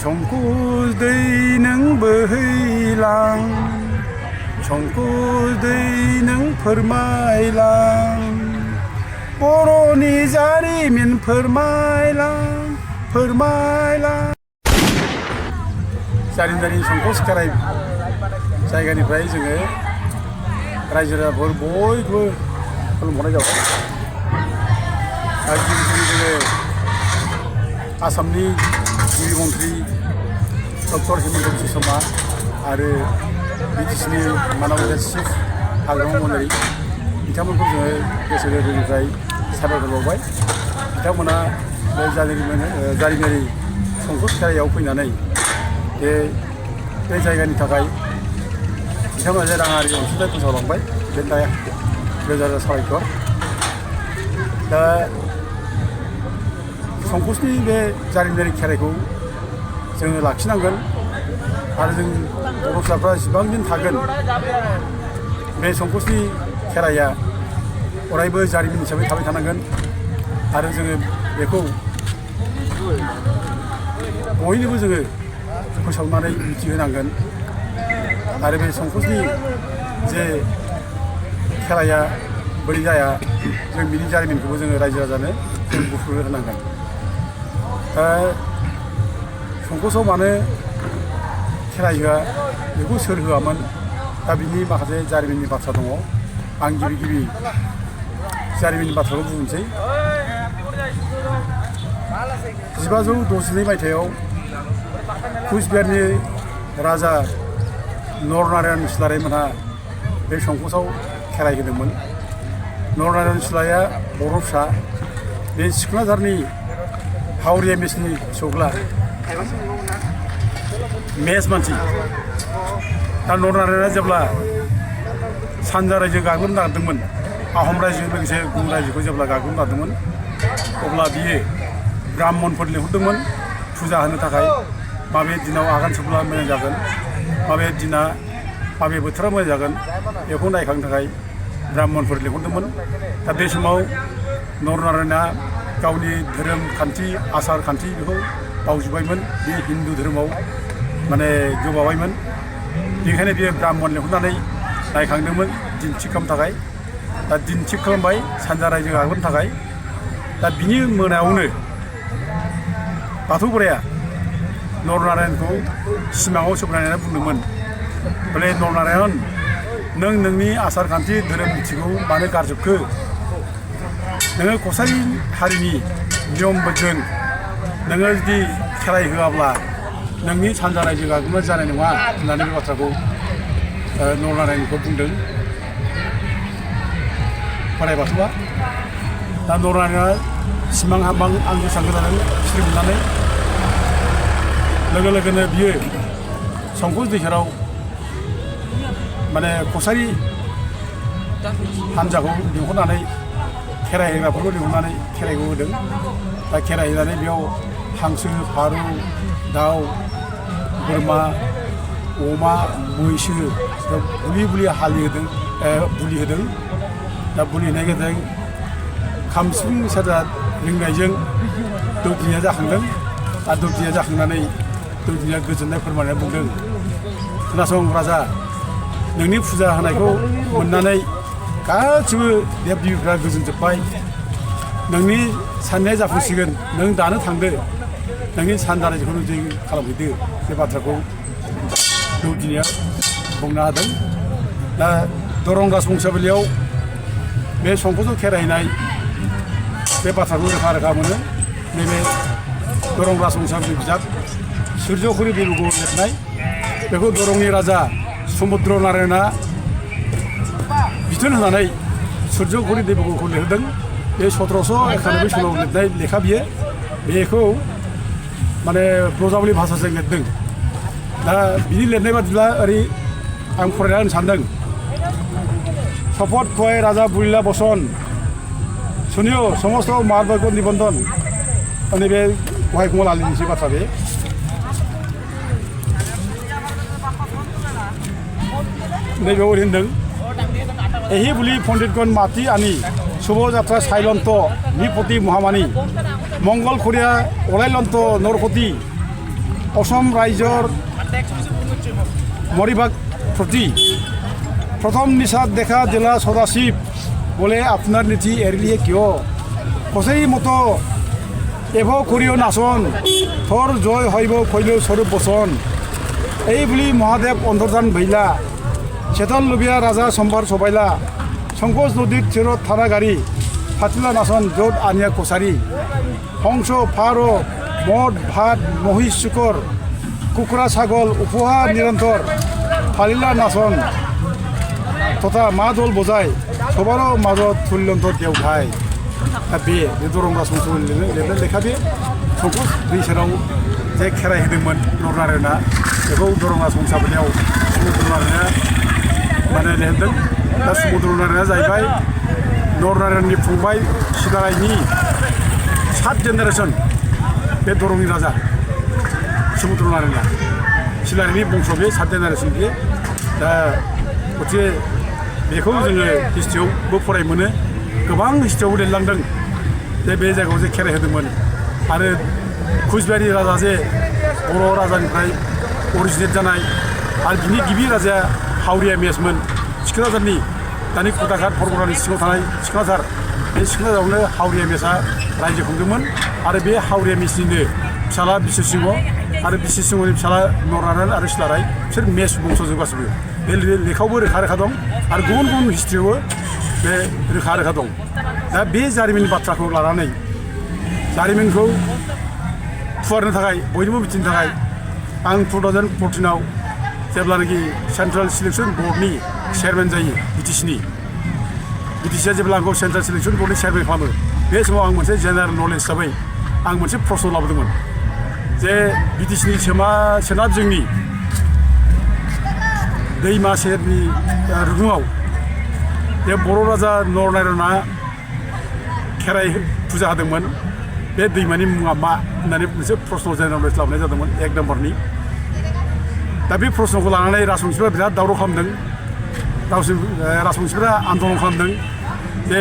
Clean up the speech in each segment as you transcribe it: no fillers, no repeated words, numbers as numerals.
Chongku day nang behailang Chongku day nang permailang Boroni jarimin permailang Permailang जारिमिनारि संकसकाराय जायगानिफ्राय जोङो रायजो राजाफोर बयबो खुलुमहरनाय जाबाय आरो गिबि जोङो आसामनि गिबि मन्थ्रि डक्टर हिमन्त बिश्व शर्मा आरो बिटिसिनि माननीय चिफ हाग्रामा मन्त्रि बिथांमोनखौ जोङो गोसो गोरबोनिफ्राय साबायखर बावबाय बिथांमोना बे जारिमिनारि संकसकारायाव फैनानै बे जायगानि थाखाय बिथांमोना जे राङारि अनसुंथाइ फोसावलांबाय बेनि थाखाय रोजा रोजा साबायखर दा संकसनि बे जारिमिनारि खेराइखौ जोङो लाखिनांगोन आरो जों बर' फिसाफ्रा जेसेबां दिन थागोन बे संकसनि खेराइया अरायबो जारिमिन हिसाबै थाबाय थानांगोन आरो जोङो बेखौ बयनोबो जोङो फोसावनानै मिथिहोनांगोन आरो बे संकसनि जे खेराइया बोरै जाया जों बिनि जारिमिनखौबो जोङो रायजो राजानो जों बुफ्रुनो होनांगोन संकसआव मानो खेराइ होआ बेखौ सोर होआमोन दा बिनि माखासे जारिमिननि बाथ्रा दङ आं गिबि जारिमिननि बाथ्राखौ बुंनोसै 1562 मायथाइयाव कुचबिहारनि राजा नरनारायण सिलारायमोनहा बे संकसआव खेराइ होदोंमोन नरनारायण सिलाया बर' फिसा बे सिखोनाझारनि हावरिया मेसनि फिसौज्ला मेस मानसि दा नरनारायणआ जेब्ला सानजा रायजो गाग्लोबनो नागिरदोंमोन आहम रायजोजों लोगोसे गुबुन रायजोखौ जेब्ला गाग्लोबनो नागिरदोंमोन अब्ला बियो ब्राह्मणफोर लिंहरदोंमोन फुजा होनो थाखाय माबे दिनाव आगान सुरब्ला मोजां जागोन माबे बोथोरा मोजां जागोन बेखौ नायखांनो थाखाय ब्राह्मणफोर लिंहरदोंमोन दा बे समाव नरनारायणआ गावनि धोरोम खान्थि आसार खान्थि बेखौ बावजोब्बायमोन बे हिन्दु धोरोमाव माने गोबाबायमोन बेनिखायनो बियो ब्राह्मण लिंहरनानै नायखांदोंमोन दिन थिग खालामनो थाखाय दा दिन थिग खालामबाय सानजा रायजो गाग्लोबनो थाखाय दा बिनि मोनायावनो बाथौ बोराया नरनारायणखौ सिमाङाव सोबनानै बुंदोंमोन बले नरनारायण नों नोंनि आसार खान्थि धोरोम नीतिखौ मानो गारजोबखो नोङो कसारी हारिनि नियमफोरजों नोङो जुदि खेराइ होआब्ला नोंनि सानजा रायजो गाग्लोबनाय जानाय नङा होननानै बे बाथ्राखौ नरनारायणखौ बुंदों बोराइ बाथौआ दा नरनारायणआ सिमां हाबहां आं गोसो जादों सिरि मोननानै लोगो लोगोनो बियो संकस दैसेराव माने कसारी हान्जाखौ लिंहरनानै खेराइ होग्राफोरखौ लिंहरनानै खेराइखौ होदों दा खेराइ होनानै बेयाव हांसो फारौ दाउ बोरमा अमा मैसो बुलि हालि होदों बुलि होदों दा बुलि होनाय गेजेरजों खाम सिफुं सेरजा रिंनायजों दौदिनिया जाखांदों आरो दौदिनिया जाखांनानै दौदिनिया गोजोननाय फोरमायनानै बुंदों खोनासं राजा नोंनि फुजा होनायखौ मोननानै गासिबो देब देबिफ्रा गोजोनजोब्बाय नोंनि साननाया जाफुंसिगोन नों दानो थांदो नोंनि सानजा रायजोखौ नों जै खालामहैदो बे बाथ्राखौ दौदिनिया बुंनो हादों दा दरं राजबंसावलियाव बे संकसआव खेराइनाय बे बाथ्राखौ रोखा मोनो नैबे दरं राजबंसावली बिजाब सूर्यकुरि देब'खौ लिरनाय बेखौ दरंनि राजा समुद्र नारायणआ बिथोन होनानै सूर्यकुरि देब'खौ लिरदों बे 1791 सालाव लिरनाय लेखा बियो बेखौ माने ब्रजावली भाषाजों लिरदों दा बिनि लिरनाय बादिब्ला ओरै आं फरायना होनो सानदों शपथ खुवाय राजा बुलिला बसन सुनियो समस्त मारबैग निबन्धन नैबे गहाय कुमार आलिनि बाथ्रा बे नैबेयाव ओरै होनदों एहि बुलि पण्डितगण माति आनि शुभ जात्रा साइलन्त निपति महामानी मंगल खरिया अलायलन्त नरपति অসম রাজ্যর মরিবাগ প্রতি প্রথম নিশাত দেখা জেলা সদাশিব বলে আপনার নীতি এড়িয়ে কিয় কচেই মতো এভ করিও নাচন থর জয় হইব কইলেও স্বরূপ বচন এই বুলি মহাদেব অন্তর্ধান ভৈলা চেতন লুবিয়া রাজা সম্ভার সবাইলা সংকোচ নদীর তীরত থানা গাড়ি ফাতিলা নাচন য'ত আনিয়া কছাৰী হংস ফাৰ মদ ভাত মহিষ শুকৰ কুকুৰা ছাগল উপহার নিৰন্তৰ ফালিলা নাচন তথা মা দল বজাই সবারও মাজত থুল্যন্তর দেউঠাই बे दरं राजबंश लिरनाय लेखा बे संकस दै सेराव जे खेराइ होदोंमोन नरनारायणआ बेखौ दरं राजबंशावलियाव सुमुद्र नारायणआ माने लिरदों दा सुमुद्र नारायणआ जाहैबाय नरनारायणनि फंबाय सिलारायनि 7 जेनेरेसन बे दरंनि राजा सुमुद्र नारायणआ सिलारायनि बंश बे 7 जेनेरेसन बे दा गथिखे बेखौ जोङो हिस्ट्रियावबो फराय मोनो गोबां हिस्ट्रियाव लिरलांदों जे बे जायगायाव जे खेराइ होदोंमोन आरो कुचबिहारि राजा जे बर' राजानिफ्राय अरिजिनेट जानाय आरो बिनि गिबि राजाया हावरिया मेसमोन सिखोनाझारनि दानि खुदाघाट परगनानि सिङाव थानाय सिखोनाझार बे सिखोनाझारावनो हावरिया मेसआ रायजो खुंदोंमोन आरो बे हावरिया मेसनिनो फिसाला बिश्वसिंह आरो बिश्वसिंहनि फिसाला नरनारायण आरो सिलाराय बिसोर मेस बंस'जोब गासिबो बे लेखायावबो रोखा रोखा दं आरो गुबुन गुबुन हिस्ट्रियावबो बे रोखा रोखा दं दा बे जारिमिन बाथ्राखौ लानानै जारिमिनखौ फुवारनो थाखाय बयनोबो मिथिनो थाखाय आं 2014आव जेब्लानाखि सेन्ट्रेल सिलेक्सन बर्डनि चेयारमेन जायो बिटिसिआ जेब्ला आंखौ सेन्ट्रेल सिलेक्सन बर्डनि चेयारमेन खालामो बे समाव आं मोनसे जेनेरेल नलेज हिसाबै आं मोनसे प्रश्न लाबोदोंमोन जे बिटिसिनि सोनाब जोंनि दैमा सेरनि रुगुङाव बे बर' राजा नरनारायणआ खेराइ फुजा होदोंमोन बे दैमानि मुङा मा होननानै मोनसे प्रश्न जेनेरेल लाबोनाय जादोंमोन 1 नम्बरनि दा बे प्रश्नखौ लानानै राजबंशिफ्रा बिराद दावराव खालामदों राजबंशिफ्रा आन्दलन खालामदों जे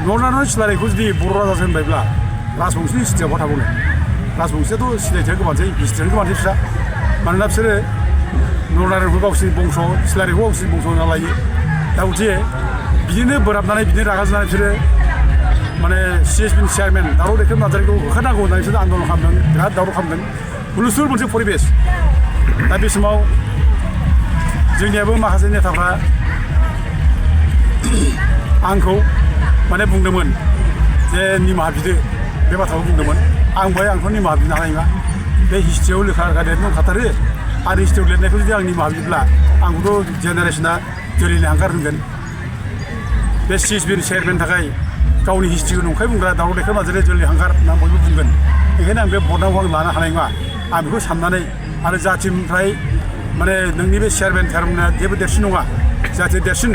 नरनारायण सिलारायखौ जुदि बर' राजासो होनबायब्ला राजबंशिनि हिस्ट्रिया बहा थाबावनो राजबंशियाथ' सिनायथिया गोबांसै हिस्ट्रियानो गोबांसै बिस्रा मानोना बिसोरो नरनारायणखौ गावसिनि बंश सिलारायखौ गावसिनि बंश होनना लायो दा गथिखे बिदिनो बोराबनानै बिदिनो रागा जोंनानै बिसोरो माने CSBनि चेयारमेन दावराव दैखोम नार्जारिखौ होखारनांगौ होननानै बिसोर आन्दलन खालामदों बिराद दावराव खालामदों हुलुस्थुल मोनसे परिबेस दा बे समाव जोंनियाबो माखासे नेताफ्रा आंखौ माने बुंदोंमोन जे निमाहा बिदो बे बाथ्राखौ बुंदोंमोन आं बेहाय आंथ' निमाहा बिनो हानाय नङा बे हिस्ट्रियाव रोखा रोखा लिरनो दंखाथारो आरो हिस्ट्रियाव लिरनायखौ जुदि आं निमाहा बिब्ला आंखौथ' जेनेरेसना जोलैनि हांगार होनगोन बे CSBनि चेयारमेननि थाखाय गावनि हिस्ट्रिखौ नंखाय बुंग्रा दावराव दैखोम नार्जारि जोलैनि हांगार होनना बयबो बुंगोन बेखायनो आं बे बर्डआव आं लानो हानाय नङा आं बेखौ साननानै आरो जाथिनिफ्राय माने नोंनि बे चेयारमेना जेबो देरसिन नङा जाथि देरसिन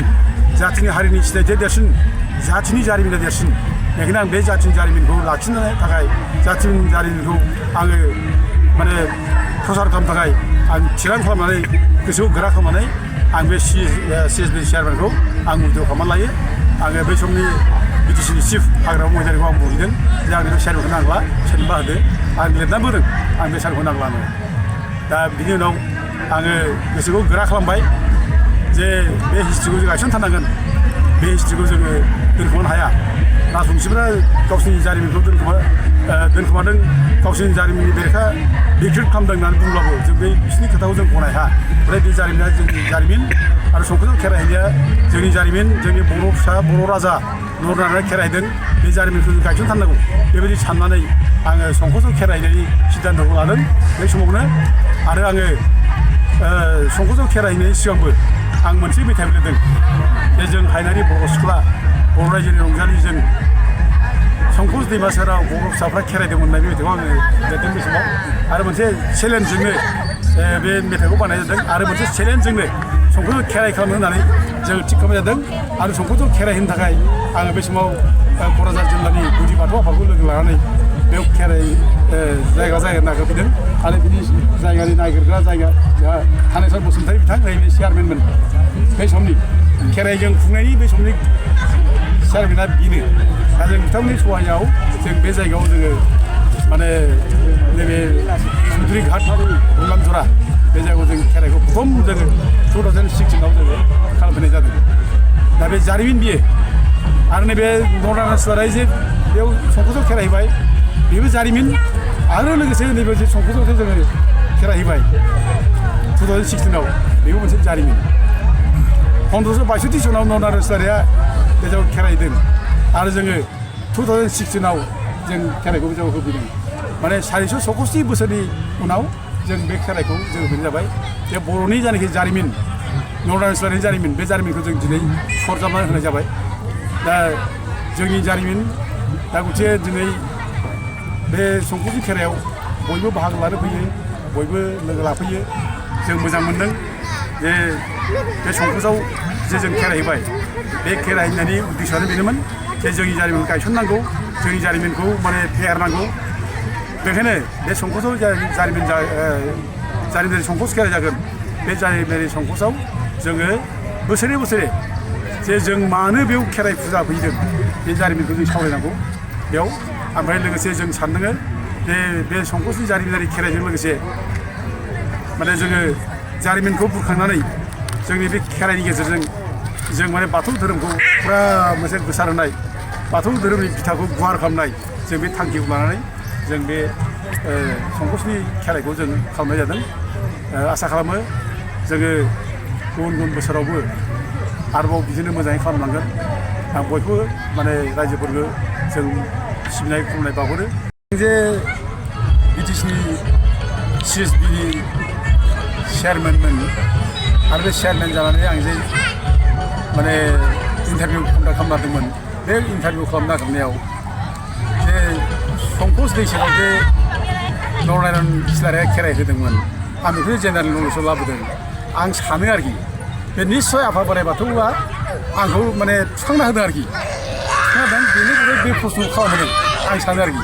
जाथिनि हारिनि सिनायथिया देरसिन जाथिनि जारिमिना देरसिन बेखायनो आं बे जाथिनि जारिमिनखौ लाखिनो थाखाय जाथिनि जारिमिनखौ आङो माने प्रसार खालामनो थाखाय आं थिरां खालामनानै गोसोखौ गोरा खालामनानै आं बे CSBनि चेयारमेनखौ आं उइद्र' खालामनानै लायो आङो बै समनि बिटिसिनि चिफ हाग्रामा महिलारिखौ आं बुंहैदों जे आंनि बे चेयारमेनखौ नांला सोरनोबा होदो आं लिरनानै बोदों आं बे चेयारमेनखौ नांला आङो दा बिनि उनाव आङो गोसोखौ गोरा खालामबाय जे बे हिस्ट्रिखौ जों गायसनथारनांगोन बे हिस्ट्रिखौ जोङो दोनखोमानो हाया राजबंशिफ्रा गावसिनि जारिमिनखौ दोनखोमादों गावसिनि जारिमिननि बेरेखा डिक्टेट खालामदों होननानै बुंब्लाबो जों बे बिसोरनि खोथाखौ जों गनाय हाया ओमफ्राय बे जारिमिना जोंनि जारिमिन आरो संकसआव खेराइ हैनाया जोंनि जारिमिन जोंनि बर' फिसा बर' राजा नरनारायणआ खेराइ हैदों बे जारिमिनखौ जों गायसनथारनांगौ बेबायदि साननानै आङो संकसआव खेराइ हैनायनि सिद्धान्तखौ लादों बे समावनो आरो आङो संकसआव खेराइ हैनायनि सिगांबो आं मोनसे मेथाइ लिरदों जे जों हायनारि बर' सिख्ला बर' रायजोनि रंजालिजों संकस दैमा सेराव बर' फिसाफ्रा खेराइदोंमोन होननाय बे मेथाइखौ आङो लिरदों बे समाव आरो मोनसे चेलेन्जजोंनो बे मेथाइखौ बानायनाय जादों आरो मोनसे चेलेन्जजोंनो संकसआव खेराइ खालामनो होननानै जों थिग खालामनाय जादों आरो संकसआव खेराइ होनो थाखाय आङो बे समाव क'क्राझार जिल्लानि गुदि बाथौ आफादखौ लोगो लानानै बेयाव खेराइ जायगा नागिरफैदों आरो बिनि जायगानि नागिरग्रा जायगा थानेस्वर बसुमतारी बिथां नैबे चेयारमेनमोन बे समनि खेराइजों खुंनायनि बे समनि चेयारमेना बेनो दा जों बिथांमोननि सहायाव जों बे जायगायाव जोङो माने नैबे 주드리 가타리 올람조라 बेजागो जों खेराइखौ प्रथम जोङो 2016 आव जोङो खालामनाय जादों दा बे जारिमिन बियो आरो नैबे नरायनस्वराय जे बेयाव संकसआव खेराइ हैबाय बेबो जारिमिन आरो लोगोसे नैबे जे संकसआवसो जोङो खेराइ हैबाय 2016 आव बेबो मोनसे जारिमिन 1562 सनाव नरायनस्वराया बेजागो खेराइ हैदों आरो जोङो 2016 आव जों खेराइखौ जों होफैदों माने 461 बोसोरनि उनाव जों बे खेराइखौ जों होफैनाय जाबाय बे बर'नि जायनाखि जारिमिन नरायनस्वरायनि जारिमिन बे जारिमिनखौ जों दिनै सरजाबनानै होनाय जाबाय दा जोंनि जारिमिन दा गथिखे दिनै बे संकसनि खेराइयाव बयबो बाहागो लानो फैयो बयबो लोगो लाफैयो जों मोजां मोनदों जे बे संकसआव जे जों खेराइ हैबाय बे खेराइ हैनायनि उद्देश्यआनो बेनोमोन जे जोंनि जारिमिनखौ गायसननांगौ जोंनि जारिमिनखौ माने फेहेरनांगौ बेखायनो बे संकसआव जारिमिनारि संकस खेराइ जागोन बे जारिमिनारि संकसआव जोङो बोसोरे बोसोरे जे जों मानो बेयाव खेराइ फुजा फैदों बे जारिमिनखौ जों सावरायनांगौ बेयाव ओमफ्राय लोगोसे जों सानदों जे बे संकसनि जारिमिनारि खेराइजों लोगोसे माने जोङो जारिमिनखौ बुरखांनानै जोंनि बे खेराइनि गेजेरजों जों माने बाथौ धोरोमखौ फुरा मोनसे गोसारहोनाय बाथौ धोरोमनि बिथाखौ गुवार खालामनाय जों बे थांखिखौ लानानै जों बे संकसनि खेराइखौ जों खालामनाय जादों आसा खालामो जोङो गुबुन गुबुन बोसोरावबो आरोबाव बिदिनो मोजाङै खालामलांगोन आं बयबो माने रायजोफोरखौ जों सिबिनाय खुलुमनाय बावहरो जे बिटिसिनि CSBनि चेयारमेनमोन आरो बे चेयारमेन जानानै आं जे माने इन्टारभिउ कन्डाक्ट खालामदोंमोन बे इन्टारभिउ खालामनो नागिरनायाव जे संकस दैसेराव जे नरायन इसलारिया खेराइ होदोंमोन आं बेखौ जेनेरेल नलेजाव लाबोदों आं सानो आरोखि बे निस्सय आफा बोराइ बाथौआ आंखौ माने थिखांना होदों आरोखि थिखांना बेनि बे प्रश्नखौ खालामहोदों आं सानो आरोखि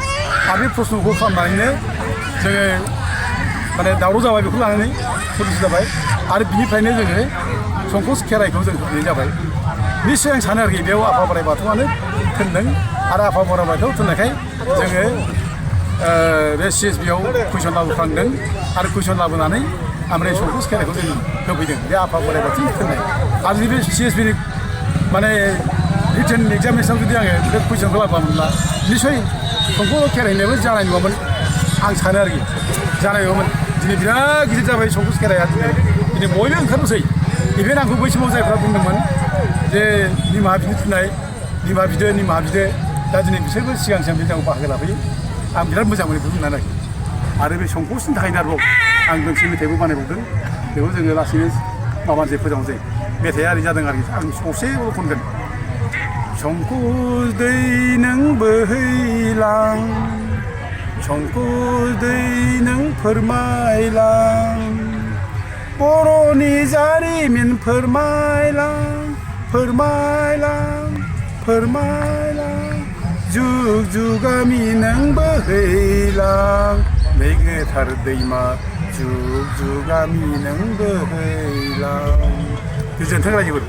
आरो बे प्रश्नखौ खालामनानैनो जोङो माने दावराव जाबाय बेखौ लानानै पुलिस जाबाय आरो बिनिफ्रायनो जोङो संकस खेराइखौ जों होनाय जाबाय निस्सय आं सानो आरोखि बेयाव आफा बोराइ बाथौआनो थोनदों आरो आफा बोराइ बाथौ थोननायखाय जोङो बे CSBआव कुइसन लाबोफ्रांदों आरो कुइसन लाबोनानै ओमफ्राय संकस खेराइखौ जों होफैदों बे आफा बोराइ बाथौनि थोननाय आरो जुदि CSBनि माने रिटेन एग्जामिनेसनाव जुदि आङो बे कुइसनखौ लाबोआमोनब्ला निस्सय संकस खेराइ होनायाबो जानाय नङामोन आं सानो आरोखि जानाय नङामोन दिनै बिराद गिदिर जाबाय संकस खेराइया दिनै बयबो ओंखारनोसै इभेन आंखौ बै समाव जायफ्रा बुंदोंमोन जे निमाहा बिनो थिननाय निमाहा बिदो दा दिनै बिसोरबो सिगां बे जायगायाव बाहागो लाफैयो आं बिराद मोजां मोनो बेखौ बुंनानै आरो बे संकसनि थाखायनो आरोबाव आं दोंसे मेथाइबो बानायबावदों बेखौ जोङो लासैनो माबानोसै फोजावनोसै मेथाइआ ओरै जादों आरोखि आं ससेल' खनगोन संकस दै नों बोहैलां संकस दै नों फोरमायलां बर'नि जारिमिन फोरमायलां जुग जुगामि नों बोहैलां नै गोथार दैमा जुग जुगामि नों बोहैलां गोजोन्थों रायजोफोर